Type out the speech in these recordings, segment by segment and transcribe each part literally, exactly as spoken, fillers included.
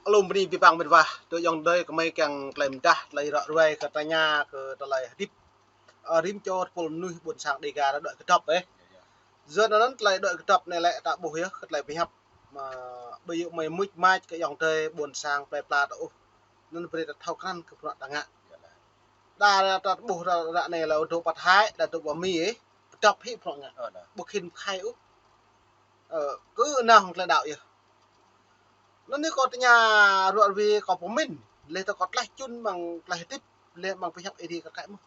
Lŏm bơni abih bang mĕt wa, tơ ayŏng adơi gơmơi kiăng tơlơi pơdah, tơlơi ră ruai kơ tơña, kơ tơlơi hơdip. Ơ, rĭm čô tơpul mơnuih ƀôn sang Dêga ră đuaĭ kơdŏp, ơ. Yua anŭn tơlơi đuaĭ kơdŏp anai lĕ ta ƀuh yơh, kơ tơlơi pơhiăp. Mă, ƀu djơ̆ mơi mŭt mač kơ ayŏng adơi ƀôn sang plơi pla ta ôh. Anŭn brơi ta thâo krăn kơ bruă ta ngă. Đa ta ƀuh ră, ră anai lĕ dŏ pơ Thái, đa dŏ pơ Mi, ơ. Kơdŏp hĭ bruă ngă. Ơ, đa. Ƀu khĭn pơkhai ôh. Ơ, kơ nao hăng tơlơi đaŏ yơh. Anŭn anai kâo tơña ră ruai kâo pơmĭn, leh tơ kâo tlaih čun amăng tơlơi hơdip, leh amăng pơhiăp Ơi Adai kơ kăi mơ̆n.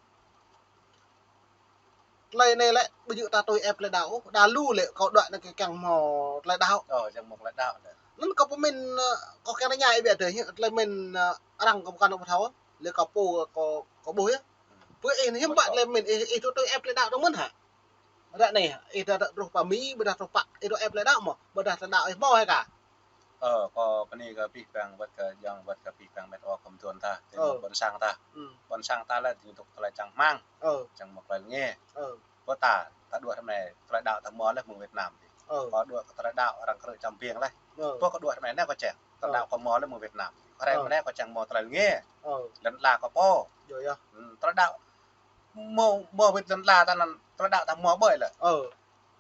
Tơlơi anai lĕ, ƀu djơ̆ ta tui ĕp tơlơi đaŏ, đa lu lĕ kâo đuaĭ anai kiăng hmâo tơlơi đaŏ. Ơ, kiăng hmâo tơlơi đaŏ lĕ. Anŭn kâo pơmĭn, ơ, kâo kiăng tơña ih biă tơl, tơlơi pơmĭn, ơ, arăng kâo pơkŏn kâo ƀu thâo, lĕ kâo pô kâo, kâo ƀuh yơh. Pơ ih anai hiư̆m pă tơlơi pơmĭn, ih, ih tui ĕp tơlơi đaŏ dơ̆ng mơ̆n hă? Ră anai, ih dah truh pơ Mi, ƀôdah truh pă, ih dŏ ĕp tơlơi đaŏ mơ̆n, ƀôdah tơlơi đaŏ ih hmâo hă kah? Ơ, kâo bơni kơ abih bang wơ̆t kơ ayŏng wơ̆t kơ abih bang mĕt wa kơ mơtuan ta, tơ ƀôn sang ta. Ƀôn sang ta lĕ dŏ tơlơi čang rơmang. Čang hmâo tơlơi rơngiă. Pơ ta, ta đuaĭ ră anai, tơlơi đaŏ ta hmâo leh mơ̆ng Việt Nam. Kâo đuaĭ kơ tơlơi đaŏ arăng krư̆ čăm biêng leh. Pơ kâo đuaĭ ră anai, anai kâo čang. Tơlơi đaŏ kâo hmâo leh mơ̆ng Việt Nam. Ră anai kâo čang hmâo tơlơi rơngiă. Lŏn ala kâo pô. Tơlơi đaŏ hmâo, hmâo wơ̆t lŏn ala ta anŭn, tơlơi đaŏ ta hmâo ƀơi lĕ.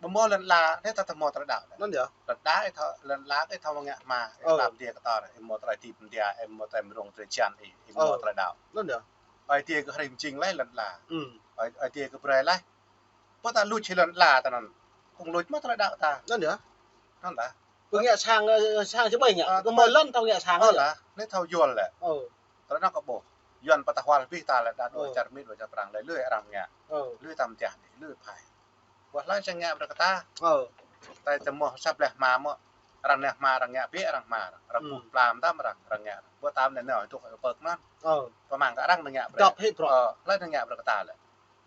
Ƀu hmâo lŏn ala, anai ta, ta hmâo tơlơi đaŏ lĕ. Anŭn yơh. Lŏn ala, ih thâo, lŏn ala, ih thâo mơ̆ng ngă hma, ih tlam dia kơ ta, ih hmâo tơlơi hơdip dia, ih hmâo tơlơi mơrông tơlơi jan, ih, ih hmâo tơlơi đaŏ. Anŭn yơh. Ơi Adai kơ hrih mơjing leh lŏn ala. Ơi, Ơi Adai kơ brơi leh. Pơ ta luč hĭ lŏn ala ta anŭn. Kơnơ̆ng luč mơ̆ tơlơi đaŏ ta. Anŭn yơh. Anŭn lah. Pơ ngă sang, ơ, sang čơmơi ngă. Ơ, kơ mơi lŏn thâo ngă sang. Ơ, lah. Anai thâo juăl lĕ. Tơlơi anŭn kâo ƀuh. Yuan pơ ta hual abih ta lĕ đa đuaĭ čar Mi, đuaĭ čar Prang lĕ, lui arăng ngă. Lui tam tiah đĭ, lui phai. Ƀuh lăng čang ngă brơi kơ ta. Ta čơmơ̆ sa blah hma mơ̆. Arăng nao hma arăng ngă biă arăng hma. Arăng ƀuh pla mơtam arăng, arăng ngă. Ƀuh tam anai nao dŏ pơk anŭn. Pơmang kơ arăng nao ngă brơi. Dŏp hĭ bruă. Ơ, lĕ nao ngă brơi kơ ta lĕ.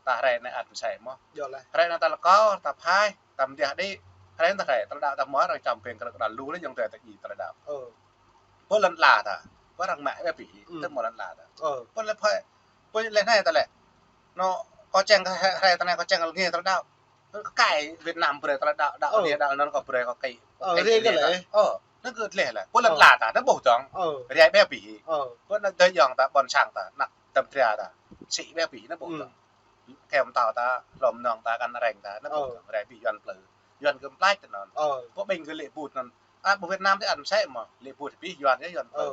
Ta hrơi anai ăt mơsĕ mơ̆n. Yơh lĕ. Hrơi anai ta lăk kâo, ta phai, ta mơdiah đĭ. Hrơi anai ta hrơi, tơlơi đaŏ ta hmâo arăng čăm biêng krư̆ đa lu leh ayŏng adơi ta djai tơlơi đaŏ. Pơ lŏn ala ta. Pơ arăng mă wơ̆t abih, tơ hmâo lŏn ala ta. Pơ lĕ phai, pơ lĕ anai ta lĕ. Anŭn kâo čang hrơi, hrơi ta anai kâo čang rơngiă tơlơi đaŏ. Kơ kăi Việt Nam brơi tơlơi đaŏ, đaŏ anai đaŏ anŭn kâo brơi kâo kăi. Ơ, rơngiă lĕ. Ơ, anŭn kơ leh lĕ. Pơ lŏn ala ta, anŭn ƀuh dơ̆ng. Rơngiă wơ̆t abih. Pơ anŭn adơi ayŏng ta ƀôn sang ta, ană tơm tria ta. Sĭ wơ̆t abih anŭn ƀuh dơ̆ng. Kơ mơtâo ta, lŏm nong ta, kăn reng ta, anŭn ƀuh dơ̆ng. Rơngiă abih Yuan plư. Yuan kơ mơplač ta anŭn. Pơ ƀing kơ lĕ ƀut anŭn. Ăt ƀuh Việt Nam tơ ăt mơsĕ mơ̆n. Lĕ ƀut abih Yuan yơh, Yuan plư.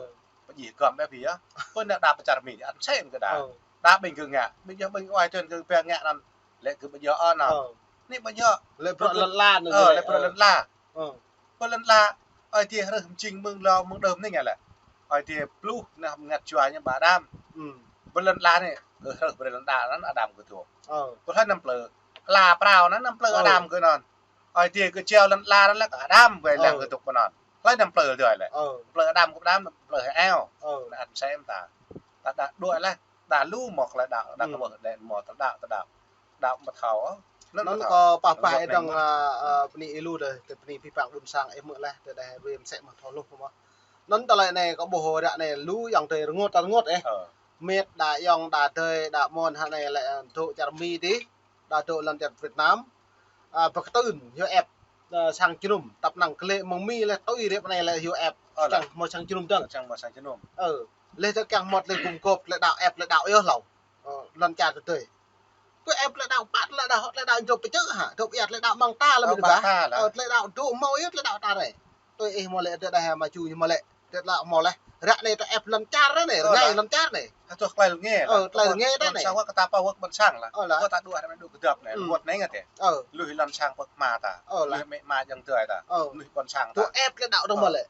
Pơjing gơ̆m abih yơh. Pơ anŭn đa pơ čar Mi ăt mơsĕ mơ̆n kơ đa. Đa ƀing kơ ngă, ƀing yơh ƀing ơi Adai kơ ƀing ngă anŭn. Lĕ kơ ƀu djơ̆ ôh anŭn. Anai ƀu djơ̆. Lĕ bruă lŏn ala anŭn. Ơ, lĕ bruă lŏn ala. Pơ lŏn ala, Ơi Adai hrih mơjing mơ̆ng hlâo mơ̆ng đưm anai ngă lĕ. Ơi Adai pluh anai bơngăt jua ñu ƀơi Adam. Pơ lŏn ala anai, kơ hrih brơi lŏn ala anŭn Adam kơ dŏ. Pơ hlơi anăm plư, ala prao anŭn anăm plư Adam kơ anŭn. Ơi Adai kơ jao lŏn ala anŭn lĕ kơ Adam wơ̆t lăng kơ dŏ pơ anŭn. Hlơi anăm plư dơi lĕ. Plư Adam kơ Adam, plư hơao. Anŭn ăt mơsĕ mơ̆n ta. Ta đa đuaĭ leh. Đa lu mơ̆ tơlơi đaŏ, đa kơ ƀuh đe mơ̆ tơlơi đaŏ, tơlơi đaŏ. Đaŏ mơ̆ thâo. Anŭn kâo pah pah ih dơ̆ng, ơ, bơni ih lu dêh, tơ bơni abih bang ƀôn sang ih mơ̆ leh, tơ đe ruai mơsĕ mơ̆ thâo hluh mơ̆. Anŭn tơlơi anai kâo ƀuh ră anai lu ayŏng adơi rơngot, rơngot ih. Mĕt đa ayŏng đa adơi đa mơ̆n hă anai lĕ dŏ čar Mi dih, đa dŏ lŏn čar Việt Nam. Ơ, pơkơtưn, yua ĕp, ơ, sang jơnum, tăp năng kơ lĕ mơ̆ng Mi leh tui rep anai lĕ yua ĕp. Ơ, lah. Kiăng hmâo sang jơnum dơ̆ng. Kiăng hmâo sang jơnum. Ơ, leh tơ kiăng hmâo tơlơi gum gôp, tơlơi đaŏ ĕp, tơlơi đaŏ yơh hlâo. Ơ, lŏn čar tơdơi. Pơ ĕp tơlơi đaŏ pă, tơlơi đaŏ, tơlơi đaŏ dŏ pơčeh hă, dŏ pơyat tơlơi đaŏ mơ̆ng ta lĕ. Ơ, mơ̆ng ta lĕ. Ơ, tơlơi đaŏ dŏ hmâo yơh, tơlơi đaŏ ta rĕ. Tui ih hmâo lĕ, tơlơi đaŏ hmâo ču hmâo lĕ. Tơlơi đaŏ hmâo leh. Ră anai ta ĕp lŏn čar anai, rơngai lŏn čar anai. Hơtuh tơlơi rơngiă. Ơ, tơlơi rơngiă ta anai. Ƀôn sang wơ̆t kơ ta pô wơ̆t ƀôn sang lah. Ơ, lah. Wơ̆t ta đuaĭ ră anai dŏ kơdŏp anai. Wơ̆t anai ngă tĕ. Ơ. Lui lŏn sang pơk hma ta. Ơ, lah. Lui mĕ ma ayŏng adơi ta. Ơ. Lui ƀôn sang ta. Tui ĕp tơlơi đaŏ dơ̆ng mơ̆ lĕ.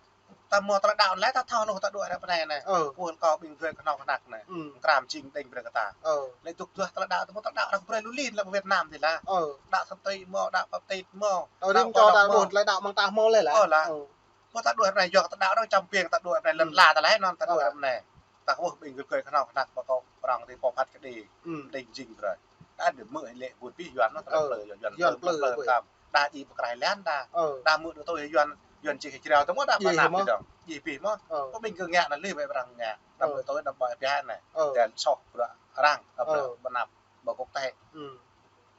Ta hmâo tơlơi đaŏ leh ta thâo hluh ta đuaĭ ră anai anai. Ơ. Ƀuh kâo ƀing gơ̆ kơnơ̆ng kơnăk anai. Mơ̆ng kram jing đing brơi kơ ta. Ơ. Lĕ dŏ tơlơi đaŏ ta hmâo tơlơi đaŏ arăng brơi lu lin lĕ pơ Việt Nam dih lah. Ơ. Đaŏ sơtui hmâo, đaŏ baptit hmâo. Ơ, rĭm čô ta ƀuh tơlơi đaŏ mơ̆ng ta hmâo leh lah. Ơ, lah. Ơ. Pơ ta đuaĭ ră anai yua kơ tơlơi đaŏ arăng čăm biêng ta đuaĭ ră anai lŏn ala ta leh anŭn ta đuaĭ ră anai. Ta kơ ƀuh ƀing gơ̆ kơnơ̆ng kơnăk pơ kâo prŏng ti pô phat kơđi. Đing jing brơi. Đa đe mơ̆ lĕ ƀut abih Yuan anŭn tơlơi plư, Yuan plư, Yuan plư, plư tam. Đa djai pơ Krailand đa. Đa mơ̆ dŏ tui Yuan, Yuan čih Jrao tơ mơ̆ đa ƀơi anăp dơ̆ng. Djai abih mơ̆. Pơ ƀing gơ̆ ngă anŭn lui ƀơi arăng ngă. Đa mơ̆ tui đa ƀơi biă anai. Tơl soh bruă arăng, ƀơi anăp, ƀơi kŏk tĕ.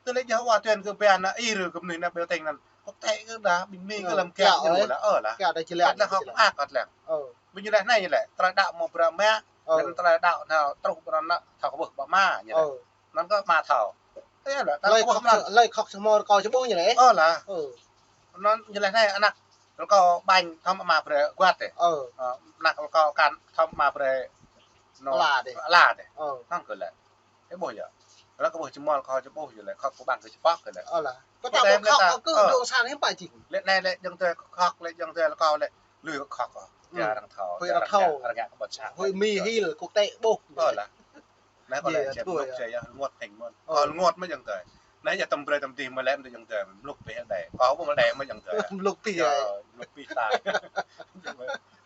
Tơlơi jao wa tuyên kơ ƀing ană ih rơ kơ mơnuih ană biểu tình anŭn. Quốc tế kơ đa, ƀing Mi kơ lăm kiăng kơ lu lah, ơ lah. Kiăng đa jơlan, kơt lăng hŏk mơak kơt lăng. Ƀing ñu laĭ anai ñu laĭ, tơlơi đaŏ mơ̆ bruă mă, lĕ tơlơi đaŏ nao truh bruă nă thâo kơ ƀuh ƀă mă ñu laĭ. Anŭn kơ mă thâo. Tơlơi khŏk, tơlơi khŏk samơ̆ rơkâo či ƀuh ñu laĭ. Ơ lah. Anŭn ñu laĭ anai, anăk rơkâo ƀañ thâo mă bruă guăt ĕ. Anăk rơkâo akan thâo mă bruă nô la dêh. La dêh. Anŭn kơ laĭ. Ê, ƀuh yơh. Ră kơ ƀuh či mơ̆l kơ či ƀuh yơh lĕ, khŏk kơ ƀăng kơ či pŏk kơ lĕ. Ơ lah. Pơtao ƀuh khŏk kơ dŏ sang hiư̆m pă jing. Lĕ anai lĕ jơ̆ng tơlơi khŏk lĕ jơ̆ng tơlơi rơkâo lĕ lui khŏk. Ơ. Arăng thâo, arăng ngă kơ ƀôn sang. Hơi Mi hil quốc tế ƀuh. Ơ lah. Anai kơ lĕ či mluk či yơh, rơngot hĕng mơ̆n. Kơ rơngot mơ̆ jơ̆ng tơlơi. Anai yơh tơm brơi tơm tih mơ̆ lĕ mơ̆ jơ̆ng tơlơi. Mluk pih đe. Kơ ƀuh mơ̆ đe mơ̆ jơ̆ng tơlơi. Mluk pih đe. Mluk pih ta.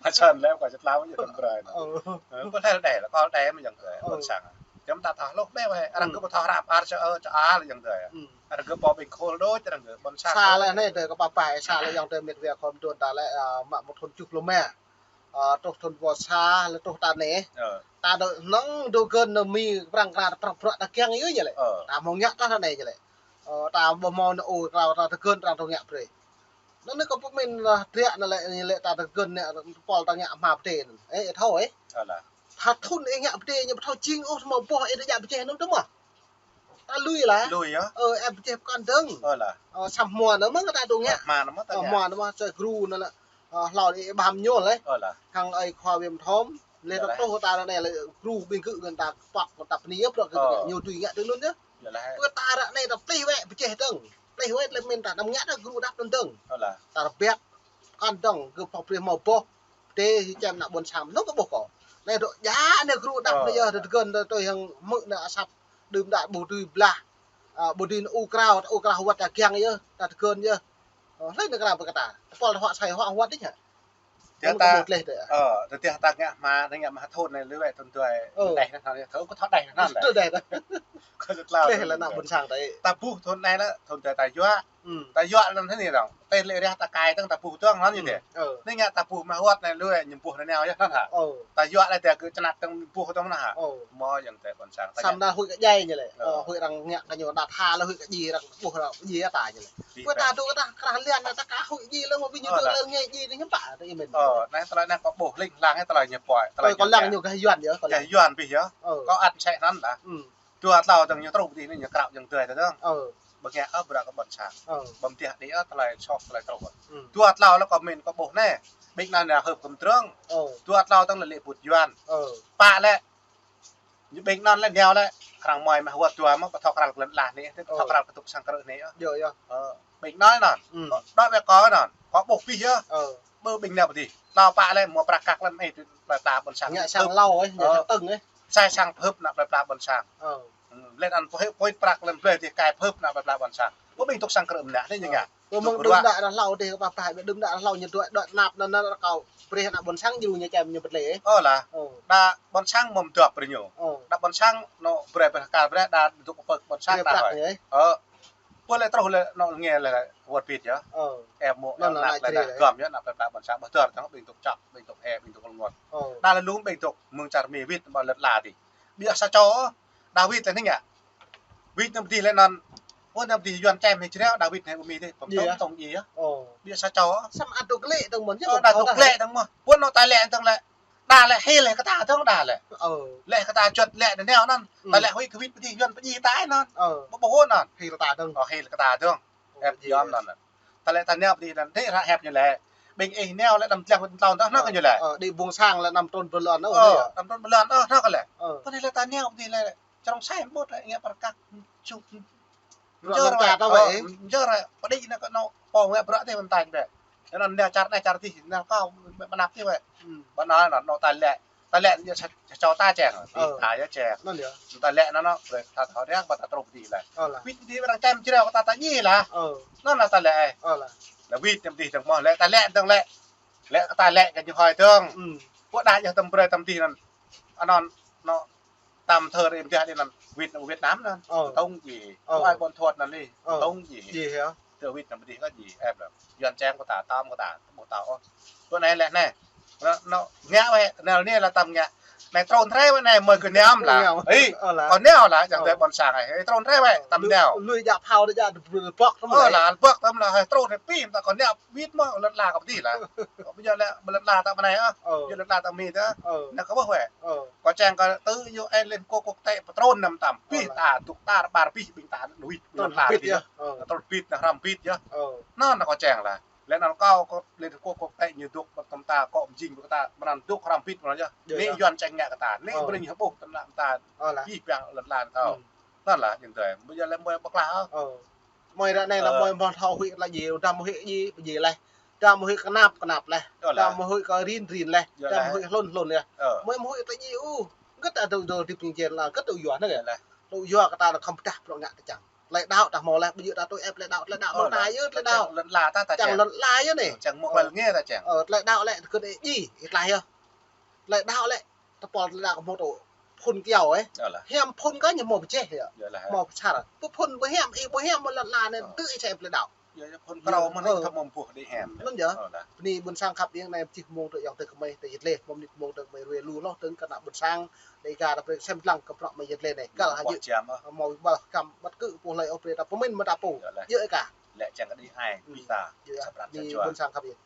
Hơčăn lĕ kơ čơtlao mơ̆ jơ̆ng tơm brơi. Ơ. Ơ, pơlel đe lah, kơ đe mơ̆ jơ̆ng tơlơi. Ơ. Ƀôn sang. Čăm ta thâo hluh bĕ wai, arăng kơ ƀu thâo hrăp, ar čơ ơ čơ a lĕ jơ̆ng tơlơi. Arăng kơ pô ƀing khul đôč, arăng kơ ƀôn sang. Sa lĕ anai tơlơi kơ pơpă, sa lĕ jơ̆ng tơlơi mĕt wa khom tuan ta lĕ, a, mă mơ̆ thun tơjuh pluh rơma. A, truh thun dua sa, lĕ truh ta anai. Ơ. Ta dŏ nŏng dŏ gơ̆n nao Mi prăng kra prăng bruă ta kiăng yơh ñu lĕ. Ơ. Ta mơ̆ ngă ta anai ñu lĕ. Ơ, ta ƀu mơ̆ nao ôh, ta, ta dŏ gơ̆n arăng dŏ ngă brơi. Anŭn anai kơ pơmĭn lah triă anai lĕ, ñu lĕ ta dŏ gơ̆n anai, pôl ta ngă hmua pơdai anŭn. Ê, ê thâo ê. Ơ lah. Hă thun ê ngă pơdai ñu ƀu thâo jing ôh, hmâo boh ê ta ngă pơdai anŭn tơma. Ta lui lah. Lui yơh. Ơ, ê pơdai pơkŏn dơ̆ng. Ơ lah. Ơ, samơ̆ hmua anŭn mơ̆n kơ ta dŏ ngă. Hmua anŭn mơ̆n ta ngă. Ơ, hmua anŭn mơ̆n, sơi gru anŭn lĕ. Ơ, hlâo ê ƀam ñu lĕ. Ơ lah. Hăng ơi khua Viêm Thôm. Lĕ ta truh ta anai lĕ gru ƀing gơ̆ gơ̆n ta pŏk ta pơni yơh bruă gơ̆ ta ngă ñu tui ngă tui anŭn yơh. Pơ ta ră anai ta plih wĕ pơjeh dơ̆ng. Plih wĕ tơlơi mĭn ta anăm ngă ta gru đăp anŭn dơ̆ng. Ơ lah. Ta rơbet. Kăn dơ̆ng, kơ pŏk brơi hmâo boh. Pơdai čem ană ƀôn sang, anŭn kơ ƀuh kơ. Anai dŏ djă anai gru đăp anai yơh, ta dŏ gơ̆n ta tui hăng mơ̆ anai asăp đưm đă ƀu dưi blah. A, ƀu dưi anŭn ur krao, ta ur krao wơ̆t ta kiăng yơh, ta dŏ gơ̆n yơh. Ơ, hlơi anai krao pơkă ta. Pôl ta huă sai huă wơ̆t đih hă. Tơdah ta, ơ, tơdah ta ngă hmua, ta ngă hmua thun anai lui wĕ thun dua. Ơ. Đe anŭn, thâo kơ thâo đe anŭn lĕ. Đe. Kơ čơtlao. Lĕ ană ƀôn sang ta. Ta ƀuh thun anai lĕ, thun dua ta yuă. Ta yuă anŭn hơni dơ̆ng. Tơl lĕ ră ta kai dơ̆ng ta ƀuh dơ̆ng anŭn yơh dêh. Ơ. Anai ngă ta ƀuh mă wơ̆t anai lui ñu ƀuh anai nao yơh anŭn hă. Ơ. Ta yuă lĕ ta kơ čơnăt dơ̆ng ƀuh dơ̆ng anŭn hă. Ơ. Mơ̆ jơ̆ng tơlơi ƀôn sang. Samơ̆ anŭn huĭ kơ djai ñu lĕ. Ơ. Ơ, huĭ arăng ngă kơ ñu đa tha lĕ huĭ kơ djai arăng ƀuh arăng djai ta ñu lĕ. Pơ ta dŏ ta krah lian ta ka huĭ djai lĕ mơ̆ ƀing ñu dŏ lĕ ngă djai anai hiư̆m pă ta ih mĭn. Ơ, anai tơlơi anai kâo ƀuh ling lang anai tơlơi ñu pơhiăp. Ơ, kâo lăng ñu gah Yuan yơh, kâo lăng. Gah Yuan pih yơh. Ơ. Kâo ăt mơsĕ anŭn lah. Dua tlâo dơ̆ng ñu truh pơ adih anai ñu krao jơ̆ng tơlơi ta dơ̆ng. Ơ. Ƀu ngă ôh bruă kơ ƀôn sang. Ơ. Ƀu mơtiah đĭ ôh tơlơi soh tơlơi truh. Dua tlâo lĕ kâo mĭn kâo ƀuh anai. Ƀing anŭn anai hưp kơ mơdrŏng. Ơ. Dua tlâo dơ̆ng lĕ lĕ ƀut Yuan. Ơ. Pă lĕ. Ñu ƀing anŭn lĕ nao lĕ. Arăng mơi mă wơ̆t dua mơ̆ ƀu thâo krao kơ lŏn ala anai. Ƀu thâo krao kơ tŭk sang krư̆ anai. Ơ. Djơ̆ yơh. Ơ. Ƀing anŭn anŭn. Dŏ wĕ kâo anŭn. Kâo ƀuh pih yơh. Ơ. Ƀu ƀing nao pơ adih. Tlâo pă lĕ mơ̆ prăk kăk lĕ mơi tui plơi pla ƀôn sang. Ngă sang hlâo ơi, ngă sang tơ̆ng ơi. Sai sang hưp ană plơi pla ƀôn sang. Ơ. Lĕ anŭn pơhĕ pơhĕ prăk lĕ blơi tih kai phưp ană plơi pla ƀôn sang. Ƀu ƀing tŭk sang krư̆ mơnă anai ñu ngă. Ƀu mơ̆ng đưm đă ană hlâo dêh kơ pă pă, đưm đă ană hlâo ñu dua đuaĭ năp anŭn anŭn kâo brơi ană ƀôn sang ñu ñu čem ñu pơtlĕ. Ơ lah. Đa ƀôn sang mơ̆ mơdŏp brơi ñu. Đa ƀôn sang anŭn brơi pơhkal brơi đa dŏ pơk ƀôn sang đa hơi. Ơ. Pơ lĕ truh lĕ anŭn ngă lĕ wơ̆t pit yơh. Ơ. Em mơ̆ anŭn ană lĕ gơ̆m yơh ană plơi pla ƀôn sang ƀu dơ̆r tơ̆ng ƀing dŏ čŏk, ƀing dŏ he, ƀing dŏ lơngot. Đa lơ̆m ƀing dŏ mơ̆ng čar Mi wĭt ƀu lĕ la dih. Ƀiă sa čô. Đa wĭt lĕ anai ngă. Wĭt anŭn pơ adih lĕ anŭn. Ơ anŭn pơ adih Yuan čem hĭ čreo, đa wĭt hĭ ƀu mĭn dih, pơm tŏng tŏng djai yơh. Ƀiă sa čô. Samơ̆ ăt dŏ klĕ dơ̆ng mơ̆n yơh. Đa dŏ klĕ dơ̆ng mơ̆n. Ƀu anŭn ta lĕ dơ̆ng lĕ. Đa lĕ hil kơ ta dơ̆ng đa lĕ. Lĕ kơ ta juăt lĕ anai nao anŭn. Ta lĕ huĭ kơ wĭt pơ adih Yuan pơdjai ta anŭn. Ƀu ƀu anŭn. Hil kơ ta dơ̆ng. Ơ hil kơ ta dơ̆ng. Ơ, ep yơh. Yom anŭn. Ta lĕ ta nao pơ adih anŭn, dih ră hep ñu lĕ. Ƀing ih nao lĕ anăm tlang wĭt tlâo tơ̆ anŭn kơ ñu lĕ. Ơ, đĭ ƀung sang lĕ anăm trŭn pơ lŏn anŭn. Ơ, anăm trŭn pơ lŏn anŭn kơ lĕ. Ơ. Pơ anai lĕ ta nao pơ adih lĕ. Črông sai ƀu ôh, ngă prăk kăk čŭk. Bruă mơ̆ng ta tơwĕ. Mơ̆ng čar pơđĭ anai kơ anŭn pô ngă bruă tih mơ̆ng ta bĕ. Anŭn nao čar anai čar adih, nao kâo mă năp tih wĕ. Ƀu anŭn anŭn ta lĕ. Ta lĕ ñu sa čô ta čeng. Ơ. Ta yơh čeng. Anŭn yơh. Ta lĕ anŭn anŭn, brơi ta thâo răng ƀu ta truh pơ adih lĕ. Ơ lah. Wĭt pơ adih arăng čem čreo kơ ta ta djai lah. Ơ. Anŭn anŭn ta lĕ. Ơ lah. Lĕ wĭt pơ adih dơ̆ng mơ̆ lĕ ta lĕ dơ̆ng lĕ. Lĕ kơ ta lĕ kơ ñu hơi dơ̆ng. Pô đa yơh tơm brơi tơm adih anŭn. Anŭn anŭn tơm thơ rĭm dah adih anŭn. Wĭt anŭn Việt Nam anŭn. Ơ. Tŏng djai. Ơ. Pô ai ƀôn thuăt anŭn dih. Ơ. Tŏng djai. Djai hă? Tơ wĭt anŭn pơ adih kơ djai. Ep lah. Yuan čem kơ ta tơm kơ ta. Ƀu thâo ôh. Pô anai lĕ anai. Anŭn, anŭn, ngă wĕ, anai anai lĕ tơm ngă. Anai trŭn hrơi wơ̆t anai mơi kơ niam lah. Ih, kơ niam lah, čang tơi ƀôn sang ai. Ih, trŭn hrơi wơ̆t, tăm niam. Lui jak phao đơi jak bơk tăm lah. Ơ lah, bơk tăm lah, ih, trŭn hrơi pĭ, tăm kơ niam wĭt mơ̆, lŏn la kơ pơdih lah. Kơ ƀu djơ̆ lĕ, lŏn la ta ƀơi anai ah. Ƀu djơ̆ lŏn la ta Mi ta. Anai kơ ƀuh wơ̆t. Kơ čang kơ tơ U N Liên Hợp Quốc tĕ pơtrŭn năm tăm. Pĭ ta, dŏ ta, ƀar pĭ, ƀing ta, đuĭ, lŏn la pĭ yơh. Trŭn pĭ, anai hrăm pĭ yơh. Anai, anai kơ čang lah. Lĕ anŭn kâo kơ Liên Hợp Quốc, Quốc tế ñu dŏ ƀơi tăm ta, kơ mơjing ƀơi ta, mơnăn dŏ hrăm pĭ mơnăn yơh. Anai Yuan čang ngă kơ ta. Anai ƀơi anai ñu ƀuh tơnă ta. Pĭ piăng lŏn la ta. Anŭn lah, jing tơi. Ƀu djơ̆ lĕ mơi ƀơ̆k lah. Mơi ră anai lah mơi mơ̆n thâo huĭ tơlơi djai, dăm huĭ djai, djai laih. Dăm huĭ kơnap, kơnap laih. Dăm huĭ kơ rin, rin laih. Dăm huĭ hlŭn, hlŭn laih. Mơi mơi huĭ tơlơi djai, ơ. Gơ̆t ta dŏ, dŏ tĭp jing jên lah, gơ̆t ta yua anai. Lŏn yua kơ ta lah khŏm pơdah prŏng ngă tơčang. Tơlơi đaŏ ta hmâo laih, ƀu djơ̆ ta tui ĕp tơlơi đaŏ, tơlơi đaŏ ta yơh, tơlơi đaŏ. Lŏn la ta, ta čang. Čang lŏn la yơh anai. Čang mơ̆ kơ lĕ ta čang. Ơ, tơlơi đaŏ lĕ, kơ đe djai, ih tlaih yơh. Tơlơi đaŏ lĕ, tơpul tơlơi đaŏ kơ hmâo tŭ phŭn kyâo, ơ. Hiam phŭn kơ ñu hmâo pơjeh yơh. Hmâo pơčar. Pơphŭn ƀu hiam, ih ƀu hiam mơ̆ lŏn la anai, tui ih čang tơlơi đaŏ. Yua, yua phŭn krao mơ̆n, ih khŏm mơ̆ ƀuh đĭ hiam. Anŭn yơh. Bơni ƀôn sang khăp ing anai, čih mơ̆ng tơ ayŏng tơ kơmơi, tơ yit lĕ, mơ̆ng nit mơ̆ng tơ kơmơi ruai lu hloh, tơ̆ng kơ ană ƀôn sang, đe ka ta brơi sem lăng kơ prŏng mơi yit lĕ anai. Kăl hă ƀuh jam, mơi ƀuh kam ƀăt kơ pô hlơi ôh brơi ta pơmĭn mơ̆ ta pô. Yơh ih ka. Lĕ čang kơ đĭ ai, pĭ ta. Yơh, bơni ƀôn sang khăp ing.